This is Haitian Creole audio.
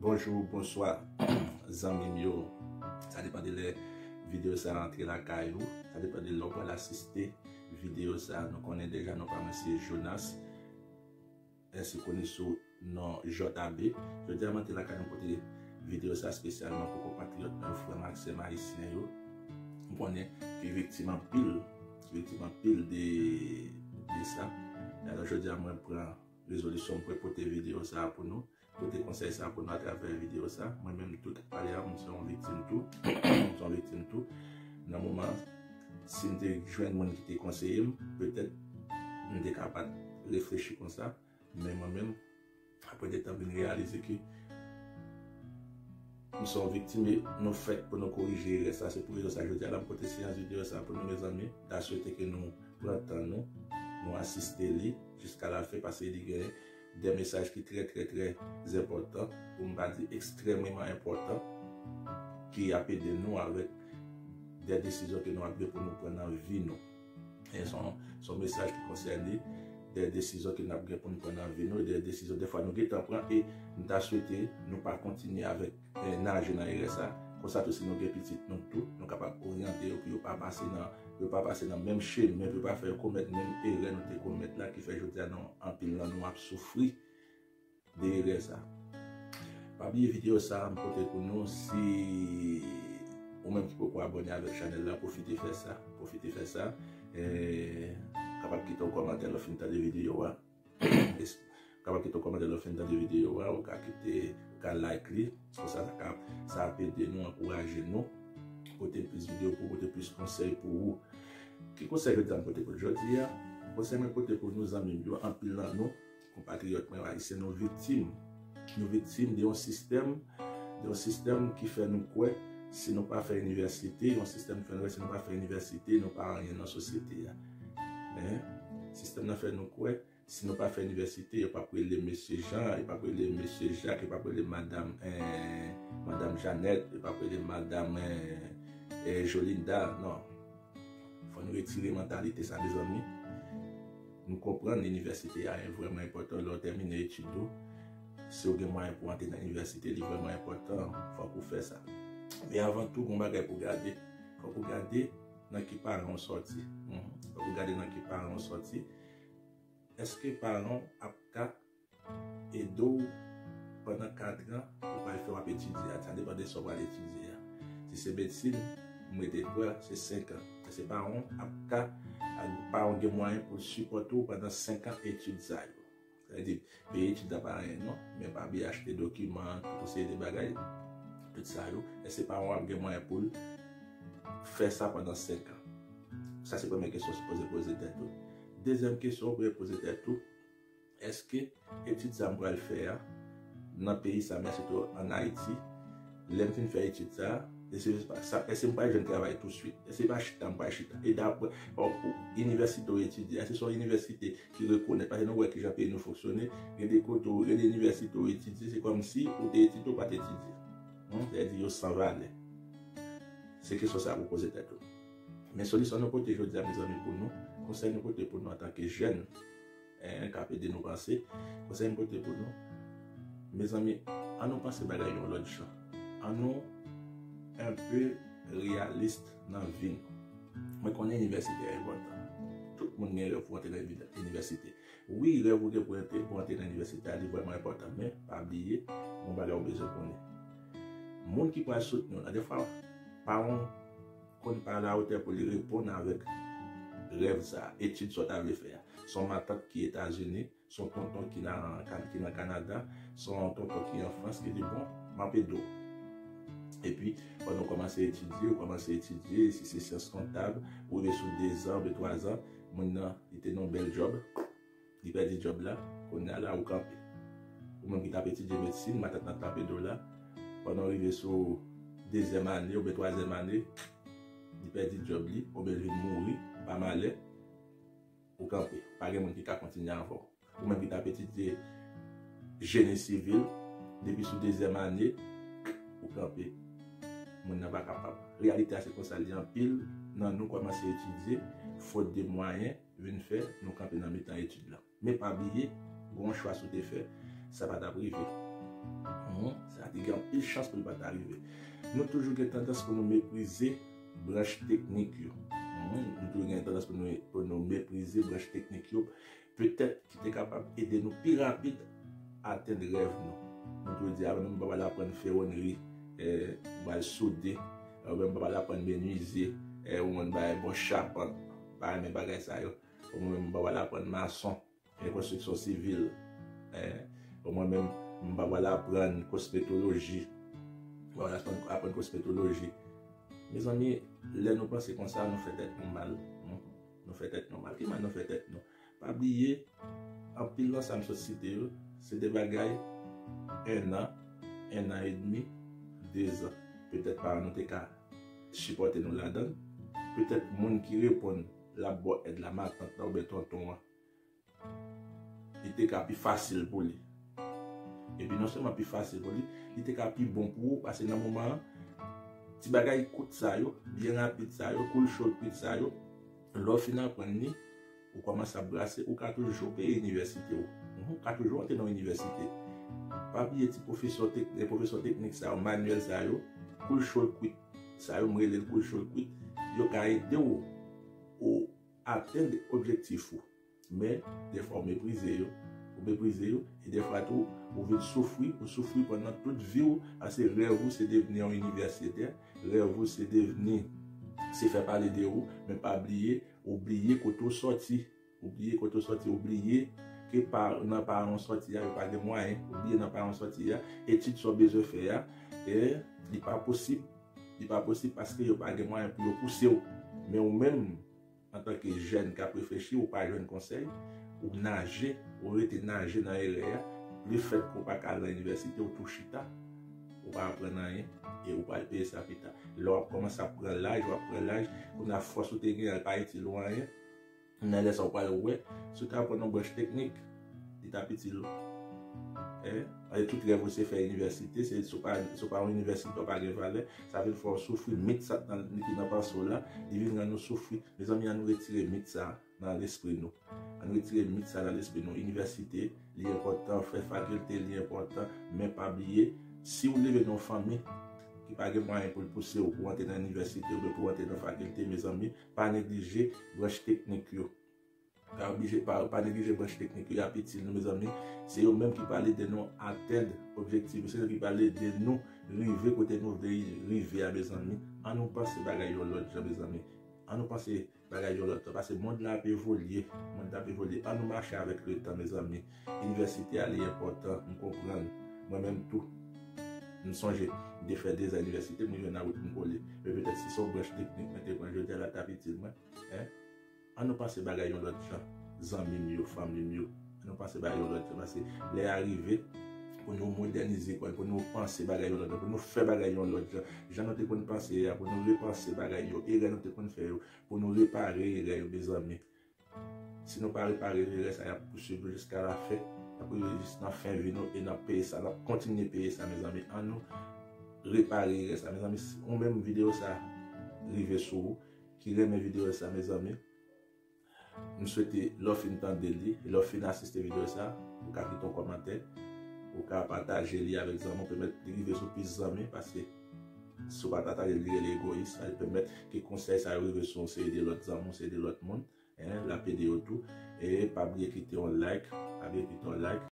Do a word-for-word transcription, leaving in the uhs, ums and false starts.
Bonjou, bonswa, zanmi m yo. Sa depann de lè videyo sa a antre lakay ou. Sa depann de lè w pral asiste videyo sa a. Nou konnen deja non pa mwen se Jonas, ensi koni sou non J A B. Jodi a m antre lakay nou pote videyo sa espesyalman pou konpatriyòt mwen, frè m ak sè m ayisyen yo. M konnen ki viktim anpil, viktim anpil de, de sa. E alò jodi a mwen pran rezolisyon pou pote videyo sa a pou nou, pote konsèy sa a pou nou atravè videyo sa a. Mwen menm tou k ap pale a, m se yon viktim tou. M se yon viktim tou. Nan moman, si m te jwenn moun ki te konseye m, petèt m te ka pa t reflechi konsa. Men mwen menm, apre de tan, m vin reyalize ke m se yon viktim e nou fèt pou nou korije erè sa. Se pou rezon sa jodi a la m pote seyans videyo sa pou nou, mezanmi. M ta swete ke nou pran tan nou, nou asiste li jiska la fen, paske li gen de mesaj ki trè, trè, trè enpòtan, pou m pa di ekstrèmeman enpòtan, ki ap ede nou avèk de desizyon ke nou ap gen pou nou pran nan vi nou. E se yon, se yon mesaj ki konsène de desizyon ke n ap gen pou n pran nan vi nou, de desizyon dèfwa nou gentan pran, e m ta swete nou pa kontinye avèk, eh, naje nan erè sa. Konsa tou, si nou gen pitit nou tou, nou kapab oryante yo pou yo pa pase nan, pou yo pa pase nan menm chemen, pou yo pa fè yo komèt menm erè nou te komèt la, ki fè jodi a nou, anpil nan nou ap soufri de erè sa. Pa bliye videyo sa a m pote pou nou, si ou menm ki poko abòne avèk chanèl la, pwofite fè sa, pwofite fè sa. Eh, kapab kite yon kòmantè lè w fin tande videyo a. Kapab kite yon kòmantè lè w fin tande videyo a, ou ka kite, ou ka like li. Konsa sa ka, sa ap ede nou, ankouraje nou pote plis videyo pou, pote plis konsèy pou ou. Ki konsèy jodi a m pote pou jodi a? Konsèy mwen pote pou nou, zanmi m yo, anpil nan nou, konpatriyòt mwen ayisyen, nou viktim. Nou viktim de yon sistèm, de yon sistèm ki fè nou kwè si nou pa fè inivèsite, yon sistèm ki fè nou kwè si nou pa fè inivèsite, nou pa anyen nan sosyete a. Men, sistèm nan fè nou kwè si nou pa fè inivèsite, yo p ap rele mesye Jan, yo p ap rele mesye Jak, yo p ap rele madanm, eh, madanm Janèt, yo p ap rele madanm, eh, eh, Jolinda, non. Fò n retire mantalite sa, mezanmi. Nou konprann inivèsite a vrèman enpòtan lè w tèmine etid ou. Si w gen mwayen pou w antre nan inivèsite, li vrèman enpòtan, fòk ou fè sa. Men anvan tou, gon bagay pou w gade. Fòk ou gade nan ki paran w sòti. Mhm. Fòk ou gade nan ki paran w sòti. Èske paran w ap ka ede w pandan kat an, ou pral fè w ap etidye a? Sa depann de sa w pral etidye a. Si se medsin, m rete kwè se senk an. Èske paran w ap ka, paran w gen mwayen pou l sipòte w pandan senk an etid sa yo? Sa vle di, peye etid la pa anyen non, men pa bliye achte dokiman, tout yon seri de bagay, tout sa yo. Èske paran w ap gen mwayen pou l fè sa pandan senk an? Sa se premye kesyon w sipoze poze tèt ou. Dezyèm kesyon w dwe poze tèt ou, èske etid sa m pral fè a nan peyi sa m ye a, sitou ann Ayiti, lè m fin fè etid sa, èske, èske m pral jwenn travay touswit? Èske se pa chita m pral chita? E daprè, o, o, inivèsite w etidye a, èske se yon inivèsite ki rekonèt? Paske nou wè kijan peyi nou fonksyone, gen de kote w, gen de inivèsite w etidye, se kòmsi ou te etidye ou pa t etidye. Hmm, sa vle di yo san valè. Se kesyon sa pou poze tèt ou. Men solisyon nou pote jodi a, mezanmi, pou nou, konsèy nou pote pou nou antanke jèn, eh, k ap ede nou panse, konsèy m pote pou nou, mezanmi, ann nou panse bagay yon lòt jan. Ann nou enpe reyalis nan vi nou. Mwen konnen inivèsite a enpòtan. Tout moun gen rèv pou antre nan inivèsite. Wi, rèv ou gen pou antre, pou antre nan inivèsite a, li vrèman enpòtan, men pa bliye, gon bagay ou bezwen konnen. Moun ki pral soutni w la, dèfwa, paran w konn pa alawotè pou li reponn avèk rèv sa a, etid sa w ta vle fè a. Se yon matant ki Etazini, se yon tonton ki nan, ki nan Kanada, se yon tonton ki an Frans, ki di, bon, m ap ede w. Epi, pandan w kòmanse etidye, w kòmanse etidye, si se syans kontab, ou rive sou dezan oubyen twazan, moun nan, li te nan yon bèl djòb, li pèdi djòb la, kounye a la, ou kanpe. Ou menm ki t ap etidye medsin, matant nan t ap ede w la, pandan w rive sou dezyèm ane oubyen twazyèm ane, li pèdi djòb li, oubyen l vin mouri pa malè, ou kanpe. Pa gen moun ki ka kontinye avan w. Ou menm ki t ap etidye jeni sivil, depi sou dezyèm ane, ou kanpe. Moun nan pa kapab. Reyalite a se konsa l ye, anpil nan nou kòmanse etidye, fot de mwayen vin fè nou kanpe nan mitan etid la. Men pa bliye, gon chwa si w te fè, sa pa t ap rive. Hum, sa Li gen anpil chans pou l pa ta rive. Nou toujou gen tandans pou nou meprize branch teknik yo. Mhm. Nou toujou gen tandans pou nou, pou nou meprize branch teknik yo. Petèt ki te kapab ede nou pi rapid atenn rèv nou. Nou toujou di, "A, mwen menm, m pa pral aprann fewonnri, eh, m pral soude, eh, oubyen m pa pral aprann menizye, eh, ou konn bagay bon chapant, pa renmen bagay sa yo. Ou mwen menm, m pa pral aprann mason, eh, konstriksyon sivil, eh, ou mwen menm, m pa pral aprann kosmetoloji, m pa pral aprann, aprann kosmetoloji." Mezanmi, lè nou panse konsa, nou fè tèt nou mal. Hmm. Nou fè tèt nou mal. Ki mal nou fè tèt nou? Pa bliye, anpil nan sa m sot site yo, se de bagay en an, en an edmi, dezan. Petèt paran nou te ka sipòte nou ladan l. Petèt moun ki reponn l ap ba w èd la, matant lan oubyen tonton an, li te ka pi fasil pou li. Epi non sèlman pi fasil pou li, li te ka pi bon pou ou, paske nan moman an, ti bagay kout sa yo, byen rapid sa yo, koul cho kwit sa yo, lè w fin aprann li, ou kòmanse ap brase, ou ka toujou peye inivèsite w. Mhm, ou ka toujou antre nan inivèsite. Pa bliye ti pwofesyon tek-, eh, pwofesyon teknik sa yo, manyèl sa yo, koul cho kwit sa yo, m rele l koul cho kwit, yo ka ede w, ou atenn objektif ou. Men, dèfwa ou meprize yo. Ou meprize yo, e dèfwa tou, ou vin soufri, ou soufri pandan tout vi w, paske rèv ou se devni yon inivèsitè, rèv ou se devni, se fè pale de ou, men pa bliye, ou bliye kote w sòti. Ou bliye kote w sòti, ou bliye ke pa, nan paran w sòti a, yo pa gen mwayen, ou bliye nan paran w sòti a, etid sa w bezwen fè a, e li pa posib, li pa posib paske yo pa gen mwayen pou yo pouse w. Men ou menm, antanke jèn k ap reflechi, ou pa jwenn konsèy, ou naje, ou rete naje nan erè a. Lefètke ou pa ka al nan inivèsite, ou tou chita, ou pa aprann anyen, e ou pral peye sa pita. Lè w ap kòmanse ap pran laj, w ap pran laj, kounye a fòs ou te gen an pa itil ou anyen. Nan lè sa ou pral wè, si w te aprann yon branch teknik, li t ap itil ou. Eh, e tout rèv ou se fè inivèsite, se, si w pa, si w pa yon inivèsitè, w pa gen valè, sa vin fè w soufri, mit sa nan, ki nan panse w la, li vin rann nou soufri. Mezanmi, ann nou retire mit sa nan lespri nou. Ann retire mit sa nan lespri nou. Inivèsite, li enpòtan, fè fakilte, li enpòtan, men pa bliye, si w leve nan yon fanmi ki pa gen mwayen pou l pouse w pou w antre nan inivèsite oubyen pou w antre nan fakilte, mezanmi, pa neglije branch teknik yo. Pa oblije, pa, pa neglije branch teknik yo, y ap itil nou, mezanmi. Se yo menm ki pral ede nou atenn objektif yo, se yo ki pral ede nou rive kote nou vle rive a, mezanmi. Ann nou panse bagay yon lòt jan, mezanmi. Ann nou panse bagay yon lòt jan, paske mond la ap evolye, mond la ap evolye. Ann nou mache avèk letan, mezanmi. Inivèsite a, li enpòtan, m konprann. Mwen menm tou, m sonje, m te fè dezan inivèsite, m rive nan wout m kole. Men petèt si se yon branch teknik mwen te pran jodi a la, t ap itil mwen. Hein? Ann nou panse bagay yon lòt jan. Zanmi m yo, fanmi m yo, ann nou panse bagay yon lòt jan. Paske lè a rive pou nou modènize kò n, pou nou panse bagay yon lòt jan, pou nou fè bagay yon lòt jan. Jan nou te konn panse a, pou nou repanse bagay yo, erè nou te konn fè yo, pou nou repare erè yo, mezanmi. Si nou pa repare erè sa, y ap pouswiv nou jiska lafen, y ap rive jis nan fen vi nou e n ap peye sa, n ap kontinye peye sa, mezanmi. Ann nou repare erè sa, mezanmi. Si ou menm videyo sa rive sou ou, ki renmen videyo sa, mezanmi, m swete lè w fin tande li, lè w fin asiste videyo sa, ou ka kite yon kòmantè, ou ka pataje li avèk zanmi w, pèmèt li rive sou plis zanmi, paske si w pa pataje li, li rele egoyis, sa pèmèt ke konsèy sa yo rive sou yon seri de lòt zanmi, yon seri de lòt moun, hein, l ap ede yo tou. E pa bliye kite yon like, pa bliye kite yon like.